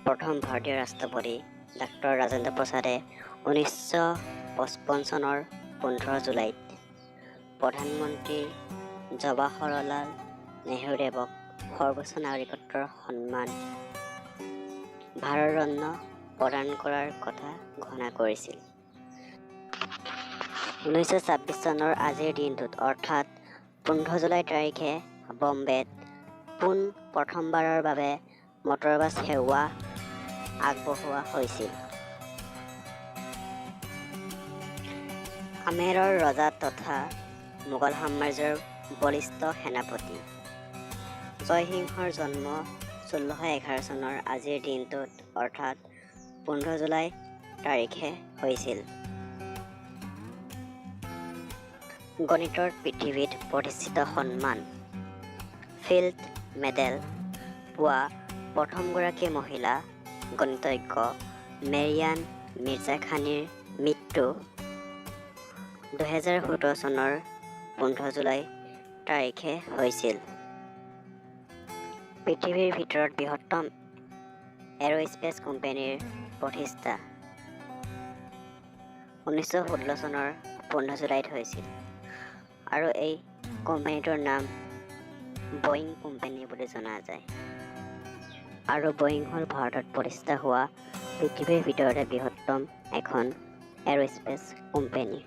প্ৰথম ভাৰতীয় ৰাষ্ট্ৰপতি ডাক্তৰ ৰাজেন্দ্ৰ প্ৰসাদে 1955 চনৰ 15 জুলাইত প্ৰধানমন্ত্ৰী জৱাহৰলাল নেহৰুদেৱক সৰ্বোচ্চ নাগৰিকত্বৰ সন্মান ভাৰতৰত্ন প্ৰদান কৰাৰ কথা ঘোষণা কৰিছিল। 1926 চনৰ আজিৰ দিনটোত, অৰ্থাৎ 15 জুলাই তাৰিখে বম্বেত পোন প্ৰথমবাৰৰ বাবে মটৰ বাছ সেৱা আগবঢ়োৱা হৈছিল। আমেৰৰ ৰজা তথা মোগল সাম্ৰাজ্যৰ বলিষ্ঠ সেনাপতি জয়সিংহৰ জন্ম 1611 চনৰ আজিৰ দিনটোত, অৰ্থাৎ 15 জুলাই তাৰিখে হৈছিল। গণিতৰ পৃথিৱীত প্ৰতিষ্ঠিত সন্মান ফিল্ড মেডেল পোৱা প্ৰথমগৰাকী মহিলা গণিতজ্ঞ মেৰিয়ান মিৰ্জাখানীৰ মৃত্যু 2017 চনৰ 15 জুলাই তাৰিখে হৈছিল। পৃথিৱীৰ ভিতৰত বৃহত্তম এৰ'স্পেচ কোম্পানীৰ প্ৰতিষ্ঠা 1916 চনৰ 15 জুলাইত হৈছিল আৰু এই কোম্পানীটোৰ নাম বয়িং কোম্পানী বুলি জনা যায়। আৰু বয়িং হ'ল ভাৰতত প্ৰতিষ্ঠা হোৱা পৃথিৱীৰ ভিতৰতে বৃহত্তম এখন এৰ'স্পেচ কোম্পানী।